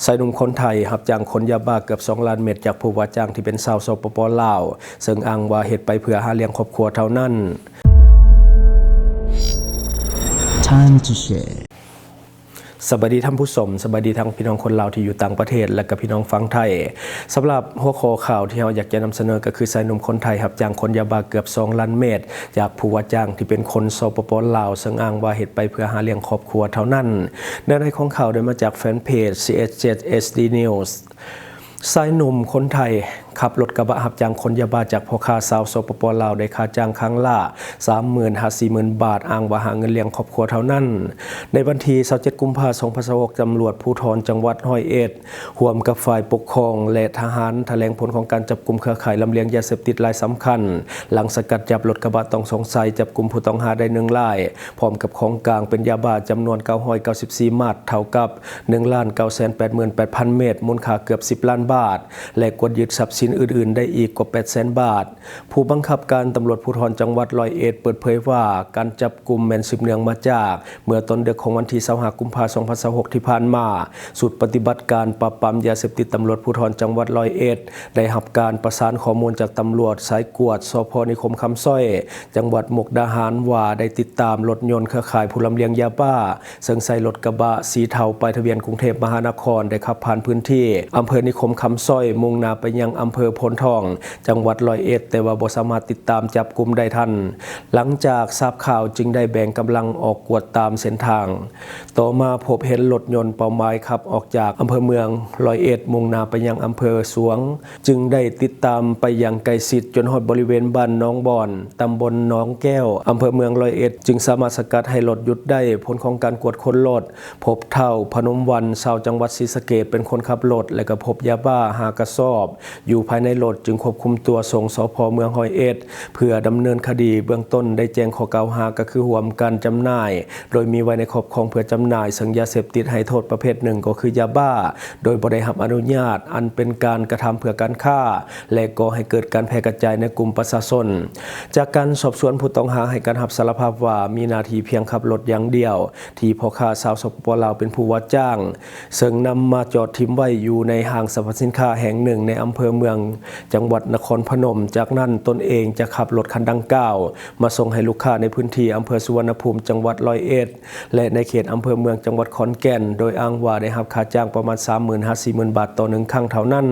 ຊາຍໜຸ່ມຄົນໄທຮັບຈ້າງຂົນຢາບ້າເກືອບສອງລ້ານເມັດຈາກຜູ້ວ່າຈ້າງທີ່ເປັນຊາວ ສປປ ລາວ ເຊິ່ງອ້າງວ່າເຮັດໄປເພື່ອຫາລ້ຽງຄອບຄົວເທົ່ານັ້ນ. Time to share. ສະບາຍດີທ່ານຜູ້ຊົມ, ສະບາຍດີທັງພີ່ນ້ອງຄົນລາວທີ່ຢູ່ຕ່າງປະເທດ ແລະ ກໍພີ່ນ້ອງຝັ່ງໄທ. ສຳລັບຫົວຂໍ້ຂ່າວທີ່ເຮົາຢາກຈະນຳສະເໜີກໍຄື ຊາຍໜຸ່ມຄົນໄທຮັບຈ້າງຂົນຢາບ້າເກືອບສອງລ້ານເມັດ ຈາກຜູ້ວ່າຈ້າງທີ່ເປັນຄົນ ສປປ ລາວ ເຊິ່ງອ້າງວ່າເຮັດໄປເພື່ອຫາລ້ຽງຄອບຄົວເທົ່ານັ້ນ. ເນື້ອໃນຂອງຂ່າວໄດ້ມາຈາກແຟນເພຈ ຊີເອັດເຈັດ ເອັດດີ News. ຊາຍໜຸ່ມຄົນໄທຂັບລົດກະບະຮັບຈ້າງຂົນຢາບ້າຈາກພໍ່ຄ້າຊາວ ສປປ ລາວ ໄດ້ຄ່າຈ້າງຄັ້ງລະສາມໝື່ນຫາສີ່ໝື່ນບາດ, ອ້າງວ່າຫາເງິນລ້ຽງຄອບຄົວເທົ່ານັ້ນ. ໃນວັນທີຊາວເຈັດ ກຸມພາ ສອງພັນຊາວຫົກ, ຕຳຫຼວດພູທອນຈັງຫວັດຮ້ອຍເອັດ ຮ່ວມກັບຝ່າຍປົກຄອງ ແລະ ທະຫານ ຖະແຫຼງຜົນຂອງການຈັບກຸມເຄືອຂ່າຍລຳລຽງຢາເສບຕິດລາຍສຳຄັນ, ຫຼັງສະກັດຈັບລົດກະບະຕ້ອງສົງໄສ, ຈັບກຸມຜູ້ຕ້ອງຫາໄດ້ໜຶ່ງລາຍ ພ້ອມກັບຂອງກາງເປັນຢາບ້າຈຳນວນເກົ້າຮ້ອຍເກົ້າສິບສີ່ມັດ, ເທົ່າກັບໜຶ່ງລ້ານເກົ້າແສນແປດໝື່ນແປດພັນເມັດ, ມູນຄ່າເກືອບສິບລ້ານບາດ ແລະ ກວດຍຶດຊັບສິນອື່ນໆໄດ້ອີກກວ່າແປດແສນບາດ. ຜູ້ບັງຄັບການຕຳຫຼວດພູທອນຈັງຫວັດຮ້ອຍເອັດເປີດເຜີຍວ່າ ການຈັບກຸມແມ່ນສືບເນື່ອງມາຈາກ ເມື່ອຕອນເດິກຂອງວັນທີຊາວຫ້າ ກຸມພາ ສອງພັນຊາວຫົກ ທີ່ຜ່ານມາ, ຊຸດປະຕິບັດການປາບປາມຢາເສບຕິດຕຳຫຼວດພູທອນຈັງຫວັດຮ້ອຍເອັດ ໄດ້ຮັບການປະສານຂໍ້ມູນຈາກຕຳຫຼວດສາຍກວດ ສພ ນິຄົມຄຳສ້ອຍ ຈັງຫວັດມຸກດາຫານວ່າ ໄດ້ຕິດຕາມລົດຍົນເຄືອຂ່າຍຜູ້ລຳລຽງຢາບ້າ ເຊິ່ງໃຊ້ລົດກະບະສີເທົາປ້າຍທະບຽນກຸງເທບມະຫານະຄອນ ໄດ້ຂັບຜ່ານພື້ນທີ່ອຳເພີນິຄົມຄຳສ້ອຍ ມຸ່ງໜ້າໄປຍັງອຳເພີໂພນທອງ ຈັງຫວັດຮ້ອຍເອັດ ແຕ່ວ່າບໍ່ສາມາດຕິດຕາມຈັບກຸມໄດ້ທັນ. ຫຼັງຈາກຊາບຂ່າວຈຶ່ງໄດ້ແບ່ງກຳລັງອອກກວດຕາມເສັ້ນທາງ. ຕໍ່ມາພົບເຫັນລົດຍົນເປົ້າໝາຍຂັບອອກຈາກອຳເພີເມືອງຮ້ອຍເອັດ ມຸ່ງໜ້າໄປຍັງອຳເພີສວງ, ຈຶ່ງໄດ້ຕິດຕາມໄປຢ່າງໃກ້ຊິດ ຈົນຮອດບໍລິເວນບ້ານໜອງບ່ອນ ຕຳບົນໜອງແກ້ວ ອຳເພີເມືອງຮ້ອຍເອັດ ຈຶ່ງສາມາດສະກັດໃຫ້ລົດຢຸດໄດ້. ຜົນຂອງການກວດຄົ້ນລົດ ພົບທ້າວ ພະນົມວັນ ຊາວຈັງຫວັດສີສະເກດ ເປັນຄົນຂັບລົດ ແລະ ກໍພົບຢາບ້າຫ້າກະສອບຢູ່ພາຍໃນລົດ, ຈຶ່ງຄວບຄຸມຕົວສົ່ງ ສພ ເມືອງຮ້ອຍເອັດ ເພື່ອດຳເນີນຄະດີ. ເບື້ອງຕົ້ນໄດ້ແຈ້ງຂໍ້ກ່າວຫາກໍຄືຮ່ວມກັນຈຳໜ່າຍ ໂດຍມີໄວ້ໃນຄອບຄອງເພື່ອຈຳໜ່າຍເຊິ່ງຢາເສບຕິດໃຫ້ໂທດປະເພດໜຶ່ງກໍຄືຢາບ້າ ໂດຍບໍ່ໄດ້ຮັບອະນຸຍາດ, ອັນເປັນການກະທຳເພື່ອການຄ້າ ແລະ ກໍ່ໃຫ້ເກີດການແຜ່ກະຈາຍໃນກຸ່ມປະຊາຊົນ. ຈາກການສອບສວນ, ຜູ້ຕ້ອງຫາໃຫ້ການຮັບສາລະພາບວ່າ ມີໜ້າທີ່ພຽງຂັບລົດຢ່າງດຽວ ທີ່ພໍ່ຄ້າຊາວ ສປປ ລາວ ເປັນຜູ້ວ່າຈ້າງ, ເຊິ່ງນຳມາຈອດຖິ້ມໄວ້ຢູ່ໃນຫ້າງສຳພັນສິນຄ້າແຫ່ງໜຶ່ງໃນອຳເພີເມືອງ ຈັງຫວັດນະຄອນພະນົມ. ຈາກນັ້ນຕົນເອງຈະຂັບລົດຄັນດັ່ງກ່າວມາສົ່ງໃຫ້ລູກຄ້າໃນພື້ນທີ່ອຳເພີສຸວັນນະພູມ ຈັງຫວັດຮ້ອຍເອັດ ແລະ ໃນເຂດອຳເພີເມືອງ ຈັງຫວັດຂອນແກ່ນ, ໂດຍອ້າງວ່າໄດ້ຮັບຄ່າຈ້າງປະມານສາມໝື່ນຫາສີ່ໝື່ນບາດຕໍ່ໜຶ່ງຄັ້ງເທົ່ານັ້ນ.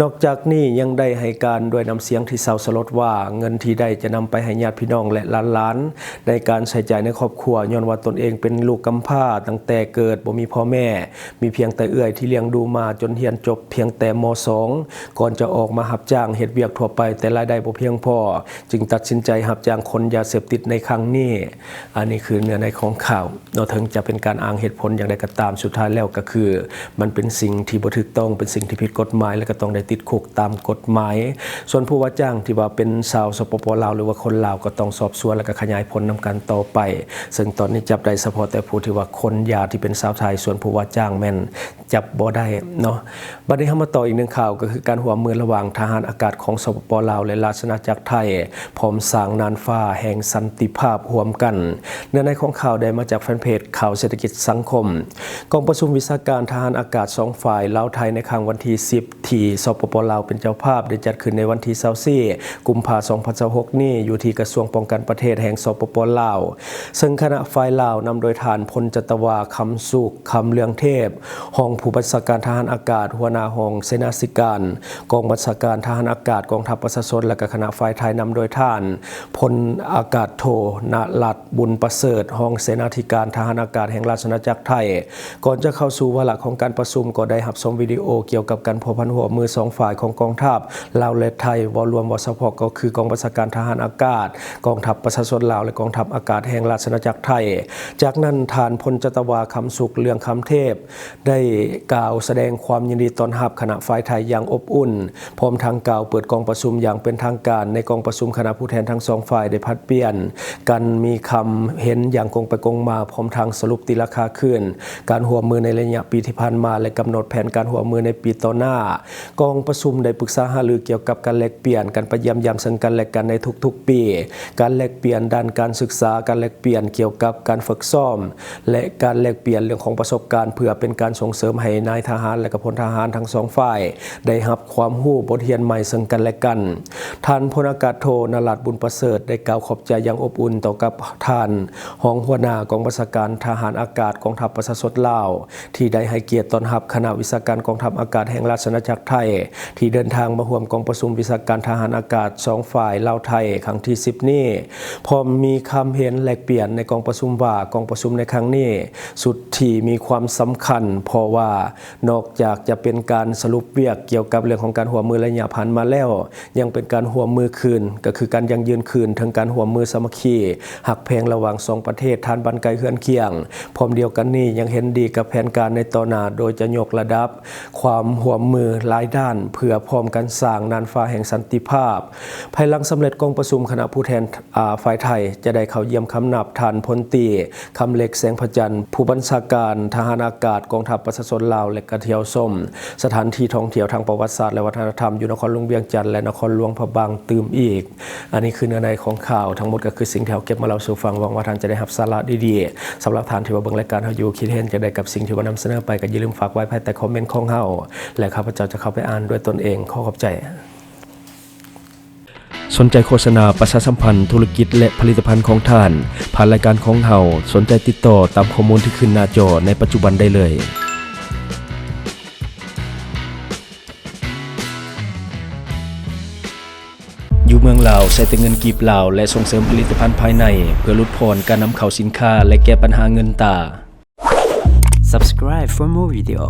ນອກຈາກນີ້ຍັງໄດ້ໃຫ້ການດ້ວຍນ້ຳສຽງທີ່ເສົ້າສະຫຼົດວ່າ ເງິນທີ່ໄດ້ຈະນຳໄປໃຫ້ຍາດພີ່ນ້ອງ ແລະ ຫຼານໆ ໃນການໃຊ້ຈ່າຍໃນຄອບຄົວ, ຍ້ອນວ່າຕົນເອງເປັນລູກກຳພ້າຕັ້ງແຕ່ເກີດ, ບໍ່ມີພໍ່ແມ່, ມີພຽງແຕ່ເອື້ອຍທີ່ລ້ຽງດູມາຈົນຮຽນຈົບພຽງແຕ່ ມ.ສອງ ກ່ອນຈະອອກມາຮັບຈ້າງເຮັດວຽກທົ່ວໄປ, ແຕ່ລາຍໄດ້ບໍ່ພຽງພໍ, ຈຶ່ງຕັດສິນໃຈຮັບຈ້າງຂົນຢາເສບຕິດໃນຄັ້ງນີ້. ອັນນີ້ຄືເນື້ອໃນຂອງຂ່າວເນາະ. ເຖິງຈະເປັນການອ້າງເຫດຜົນຢ່າງໃດກໍຕາມ, ສຸດທ້າຍແລ້ວກໍຄື ມັນເປັນສິ່ງທີ່ບໍ່ຖືກຕ້ອງ, ເປັນສິ່ງທີ່ຜິດກົດໝາຍ ແລະ ກໍຕ້ອງໄດ້ຕິດຄຸກຕາມກົດໝາຍ. ສ່ວນຜູ້ວ່າຈ້າງທີ່ວ່າເປັນຊາວ ສປປ ລາວ ຫຼືວ່າຄົນລາວ ກໍຕ້ອງສອບສວນ ແລະ ກໍຂະຫຍາຍຜົນນຳກັນຕໍ່ໄປ, ເຊິ່ງຕອນນີ້ຈັບໄດ້ສະເພາະແຕ່ຜູ້ທີ່ວ່າຂົນຢາທີ່ເປັນຊາວໄທ, ສ່ວນຜູ້ວ່າຈ້າງແມ່ນ ຈັບບໍ່ໄດ້ເນາະ. ບັດນີ້ເຮົາມາຕໍ່ອີກໜຶ່ງຂ່າວ, ກໍຄືການຮ່ວມມືລະຫວ່າງທະຫານອາກາດຂອງ ສປປ ລາວ ແລະ ລາຊະອານາຈັກໄທ ພ້ອມສ້າງນ່ານຟ້າແຫ່ງສັນຕິພາບຮ່ວມກັນ. ເນື້ອໃນຂອງຂ່າວໄດ້ມາຈາກແຟນເພຈຂ່າວເສດຖະກິດສັງຄົມ. ກອງປະຊຸມວິຊາການທະຫານອາກາດສອງຝ່າຍ ລາວ-ໄທ ໃນຄັ້ງວັນທີສິບ ທີ່ ສປປ ລາວ ເປັນເຈົ້າພາບ ໄດ້ຈັດຂຶ້ນໃນວັນທີຊາວສີ່ ກຸມພາ ສອງພັນຊາວຫົກ ນີ້ ຢູ່ທີ່ກະຊວງປ້ອງກັນປະເທດແຫ່ງ ສປປ ລາວ. ເຊິ່ງຄະນະຝ່າຍລາວນຳໂດຍທ່ານ ພົນຈັດຕະວາ ຄຳສຸກ ຄຳເລືອງເທບ ຮອງຜູ້ບັນຊາການທະຫານອາກາດ, ຫົວໜ້າຫ້ອງເສນາທິການ ກອງບັນຊາການທະຫານອາກາດ ກອງທັບປະຊາຊົນ ແລະ ກະຄະນະຝ່າຍໄທນຳໂດຍທ່ານ ພົນອາກາດໂທ ນະລັດ ບຸນປະເສີດ ຮອງເສນາທິການທະຫານອາກາດແຫ່ງລາຊະອານາຈັກໄທ. ກ່ອນຈະເຂົ້າສູ່ວາລະຂອງການປະຊຸມ, ກໍໄດ້ຮັບຊົມວິດີໂອກ່ຽວກັບການພົວພັນຮ່ວມມືສອງຝ່າຍຂອງກອງທັບລາວ ແລະ ໄທ ເວົ້າລວມເວົ້າສະເພາະ ກໍຄືກອງບັນຊາການທະຫານອາກາດ ກອງທັບປະຊາຊົນລາວ ແລະ ກອງທັບອາກາດແຫ່ງລາຊະອານາຈັກໄທ. ຈາກນັ້ນ, ທ່ານ ພົນຈັດຕະວາ ຄຳສຸກ ເລື່ອງຄຳເທບ ໄດ້ກ່າວສະແດງຄວາມຍິນດີຕ້ອນຮັບຄະນະຝ່າຍໄທຢ່າງອົບອຸ່ນ, ພ້ອມທັງກ່າວເປີດກອງປະຊຸມຢ່າງເປັນທາງການ. ໃນກອງປະຊຸມ ຄະນະຜູ້ແທນທັງສອງຝ່າຍໄດ້ຜັດປ່ຽນກັນມີຄຳເຫັນຢ່າງກົງໄປກົງມາ, ພ້ອມທັງສະຫຼຸບຕີລາຄາຄືນການຮ່ວມມືໃນໄລຍະປີທີ່ຜ່ານມາ ແລະ ກຳນົດແຜນການຮ່ວມມືໃນປີຕໍ່ໜ້າ. ກອງປະຊຸມໄດ້ປຶກສາຫາລືກ່ຽວກັບການແລກປ່ຽນ, ການໄປຢ້ຽມຢາມເຊິ່ງກັນແລະກັນໃນທຸກໆປີ, ການແລກປ່ຽນດ້ານການສຶກສາ, ການແລກປ່ຽນກ່ຽວກັບການຝຶກຊ້ອມ ແລະ ການແລກປ່ຽນເລື່ອງຂອງປະສົບການ ເພື່ອເປັນການສົ່ງເສີມໃຫ້ນາຍທະຫານ ແລະ ກະພົນທະຫານທັງສອງຝ່າຍໄດ້ຮັບຄວາມຮູ້ບົດຮຽນໃໝ່ເຊິ່ງກັນແລະກັນ. ທ່ານພົນອາກາດໂທ ນະລາດ ບຸນປະເສີດ ໄດ້ກ່າວຂອບໃຈຢ່າງອົບອຸ່ນຕໍ່ກັບທ່ານຮອງຫົວໜ້າກອງບັນຊາການທະຫານອາກາດກອງທັບປະຊາຊົນລາວ ທີ່ໄດ້ໃຫ້ກຽດຕ້ອນຮັບຄະນະວິຊາການກອງທັບອາກາດແຫ່ງລາຊະອານາຈັກໄທ ທີ່ເດີນທາງມາຮ່ວມກອງປະຊຸມວິຊາການທະຫານອາກາດສອງຝ່າຍລາວ-ໄທ ຄັ້ງທີສິບນີ້. ພ້ອມມີຄຳເຫັນແລກປ່ຽນໃນກອງປະຊຸມວ່າ ກອງປະຊຸມໃນຄັ້ງນີ້ສຸດທີ່ມີຄວາມສຳຄັນ, ເພາະວ່ານອກຈາກຈະເປັນການສະຫຼຸບວຽກກ່ຽວກັບເລື່ອງຂອງການຮ່ວມມືໄລຍະຜ່ານມາແລ້ວ, ຍັງເປັນການຮ່ວມມືຄືນ, ກໍຄືການຢັ້ງຢືນຄືນເຖິງການຮ່ວມມືສາມັກຄີຮັກແພງລະຫວ່າງສອງປະເທດ, ທ່ານບ້ານໃກ້ເຮືອນຄຽງ. ພ້ອມດຽວກັນນີ້ ຍັງເຫັນດີກັບແຜນການໃນຕໍ່ໜ້າ, ໂດຍຈະຍົກລະດັບຄວາມຮ່ວມມືຫຼາຍດ້ານ ເພື່ອພ້ອມກັນສ້າງນ່ານຟ້າແຫ່ງສັນຕິພາບ. ພາຍຫຼັງສຳເລັດກອງປະຊຸມ, ຄະນະຜູ້ແທນ ອາ ຝ່າຍໄທຈະໄດ້ເຂົ້າຢ້ຽມຄຳນັບທ່ານພົນຕີ ຄຳເລັກ ແສງພະຈັນ ຜູ້ບັນຊາການທະຫານອາກາດກອງທັບປະຊາຊົນລາວ ແລະ ກະທ່ຽວຊົມສະຖານທີ່ທ່ອງທ່ຽວທາງປະຫວັດສາດ ແລະ ວັດທະນະທຳຢູ່ນະຄອນຫຼວງວຽງຈັນ ແລະ ນະຄອນຫຼວງພະບາງຕື່ມອີກ. ອັນນີ້ຄືເນື້ອໃນຂອງຂ່າວ, ທັງໝົດກໍຄືສິ່ງທີ່ເຮົາເກັບມາເລົ່າສູ່ຟັງ. ຫວັງວ່າທ່ານຈະໄດ້ຮັບສາລະດີໆ. ສຳລັບທ່ານທີ່ວ່າເບິ່ງລາຍການເຮົາຢູ່, ຄິດເຫັນຈັ່ງໃດກັບສິ່ງທີ່ວ່ານຳສະເໜີໄປ, ກໍຢ່າລືມຝາກໄວ້ພາຍໃຕ້ຄອມເມັນຂອງເຮົາ ແລະ ຂ້າພະເຈົ້າຈະເຂົ້າໄປອ່ານດ້ວຍຕົນເອງ. ຂໍຂອບໃຈ. ສົນໃຈໂຄສະນາປະຊາສຳພັນທຸລະກິດ ແລະ ຜະລິດຕະພັນຂອງທ່ານ ຜ່ານລາຍການຂອງເຮົາ, ສົນໃຈຕິດຕໍ່ຕາມຂໍ້ມູນທີ່ຂຶ້ນໜ້າຈໍໃນປັດຈຸບັນໄດ້ເລີຍ. ຢູ່ເມືອງລາວ ໃຊ້ແຕ່ເງິນກີບລາວ ແລະ ສົ່ງເສີມຜະລິດຕະພັນພາຍໃນ ເພື່ອຫຼຸດຜ່ອນການນຳເຂົ້າສິນຄ້າ ແລະ ແກ້ບັນຫາເງິນຕາ. Subscribe for more video.